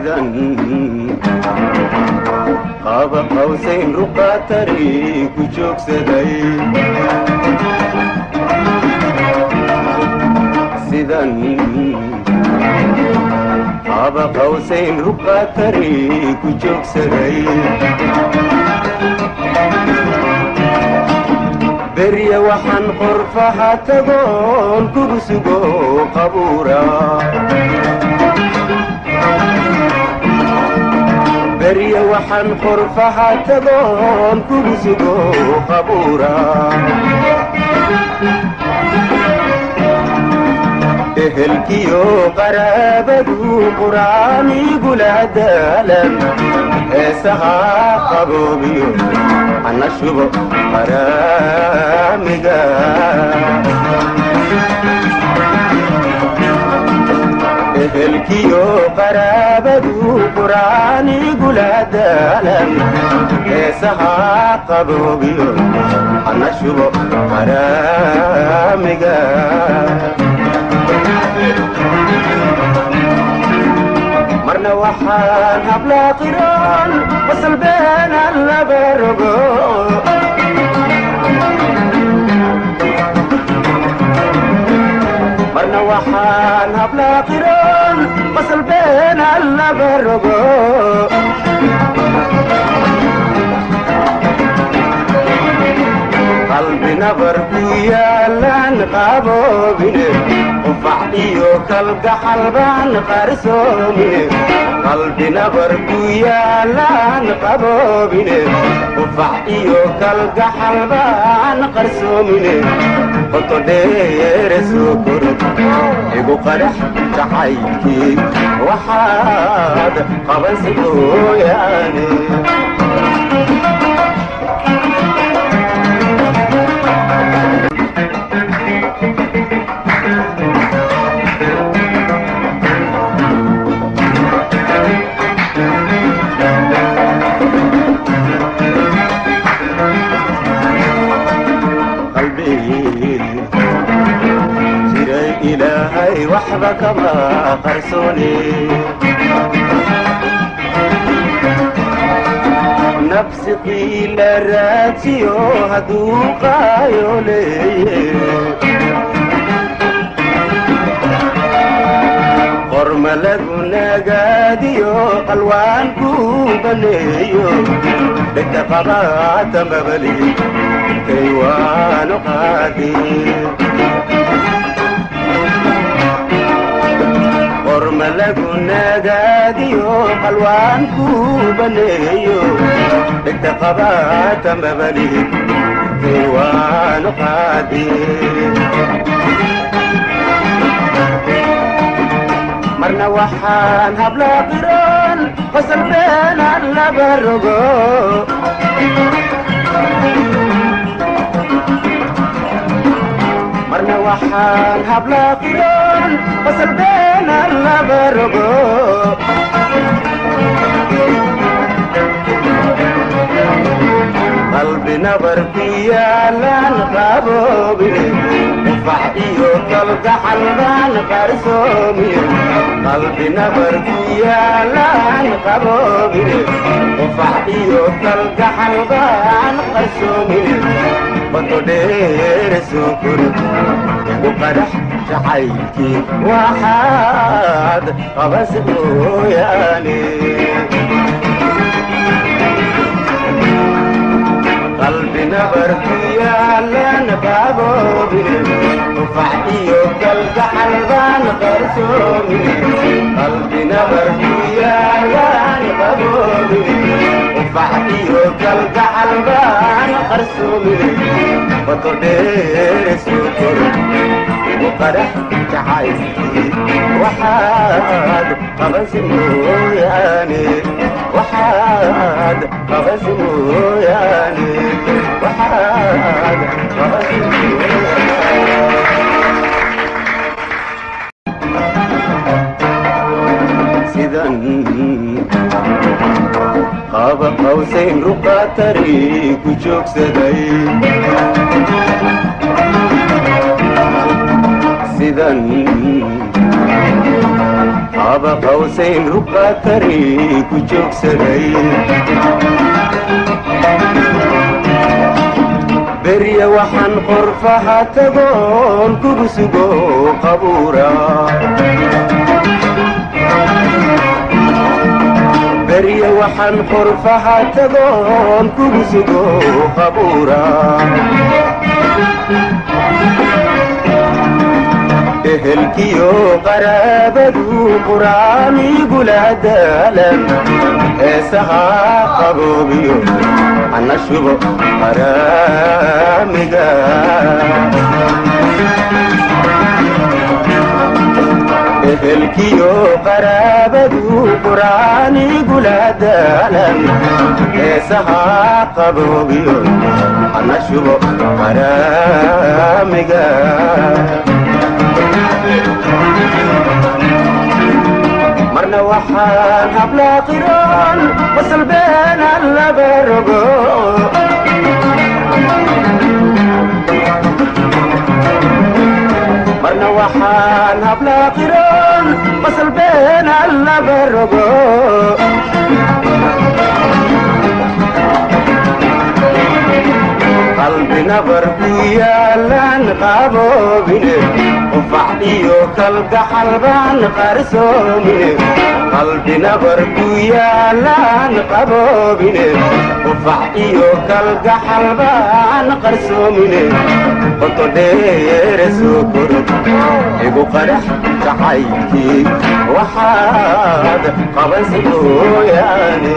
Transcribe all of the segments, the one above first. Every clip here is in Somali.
Sidan qaaba qawsayn ruqaatari ku joogsaday. Sidan qaaba qawsayn ruqaatari ku joogsaday. Berya waxaan qorfaha tagoon kugu sugo qabuura. Berya waxaan qorfaha tagoon kugu sugo qabuura. Ehelkiyo qaraabadu quraanigula daalan heesaha qaboobiyo hana shubo qaraamiga. Ehelkiyo qaraabadu quraanigula daalan heesaha qaboobiyo hana shubo qaraamiga. Marna waxaan hablaaqiroon wasal beenan laba rogo. Marna waxaan hablaaqiroon wasal beenan laba rogo. Qalbi nabar ku yaalaan qaboobine, qufac iyo kalgacal baan qarsoomine. Qalbi nabar ku yaalaan qaboobine, qufac iyo kalgacal baan qarsoomine. Qoto dheere soo koro igu qarax jacaylkii waxaad qabansi mooyaane. Qalbi jiray Ilaahay waxba kama qarsoone. Nafsi qiila raadsiyo hadduu qaayo leeye. Qorma lagu nagaadiyo qalwaan ku baneeyo dhegta qabaata mabali kay waanu qaadi. Qorma lagu nagaadiyo qalwaan ku baneeyo dhegta qabaata mabali kay waanu qaadi. Marna waxaan hablaaqiroon qosol beenan laba rogo. Marna waxaan hablaaqiroon qosol beenan laba rogo. Qalbi nabar ku yaalaan qaboobine, qufac iyo kalgacal baan qarsoomiye. Qalbi nabar ku yaalaan qaboobine, qufac iyo kalgacal baan qarsoomine. Qoto dheere soo koro igu qarax jacaylkii waxaad qabase mooyaane. Qalbi nabar ku yaalaan qaboobine, qufac iyo kalgacal baan qarsoomine. Qalbi nabar ku yaalaan qaboobine, qufac iyo kalgacal baan qarsoomine. Qoto dheere soo koro igu qarax jacaylkii waxaad qabansi mooyaane. Waxaad qabansi mooyaane. Waxaad qabansi mooyaane. Sidan qaaba qawsayn ruqaatari ku joogsaday. Sidan Qaaba qawsayn ruqaatari ku joogsaday. Berya waxaan qorfaha tagoon kugu sugo qabuura. Berya waxaan qorfaha tagoon kugu sugo qabuura. Ehelkiyo qaraabadu quraan igula daalan, heesaha qaboobiyo hana shubo qaraamiga. Ehelkiyo qaraabadu quraan igula daalan, heesaha qaboobiyo hana shubo qaraamiga. Marna waxaan hablaaqiroon wasal beenan laba rogo. Marna waxaan hablaaqiroon wasal beenan laba rogo. Qalbi nabar ku yaalaan qaboobine, qufac iyo kalgacal baan qarsoomine. Qalbi nabar ku yaalaan qaboobine, qufac iyo kalgacal baan qarsoomine. Qoto dheere soo koro igu qarax jacaylkii, waxaad qabansi mooyaane.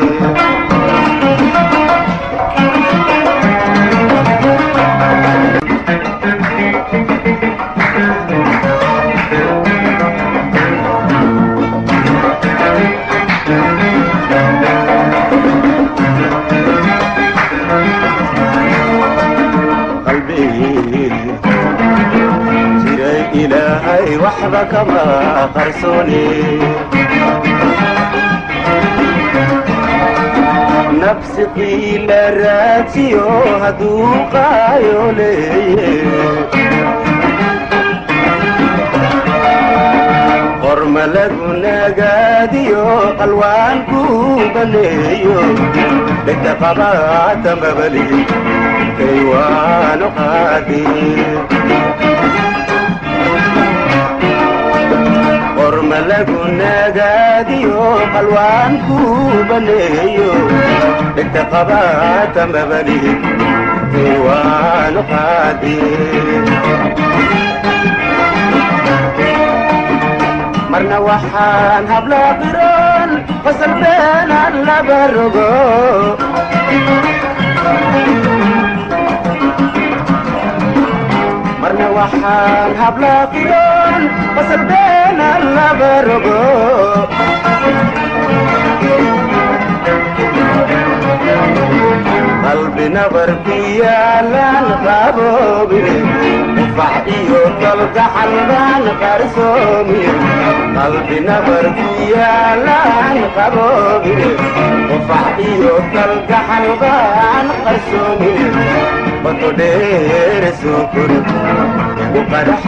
Qalbigii jiray Ilaahay waxba kama qarsooni. Nafsi qiila raadsiyo hadduu qaayo leeye, qorma lagu nagaadiyo qalwaan ku baneeyo, dhegta qabaata mabali kay waanu qaadi. Qorma lagu nagaadiyo qalwaan ku baneeyo, dhegta qabaata mabali kay waanu qaadi. Marna waxaan hablaaqiroon qosol beenan laba rogo. Marna waxaan hablaaqiroon qosol beenan laba rogo. Qalbi nabar ku yaalaan qaboobine, qufac iyo kalgacal baan qarsoomine. Qalbi nabar ku yaalaan qaboobine, qufac iyo kalgacal baan qarsoomine. Qoto dheere soo koro igu qarax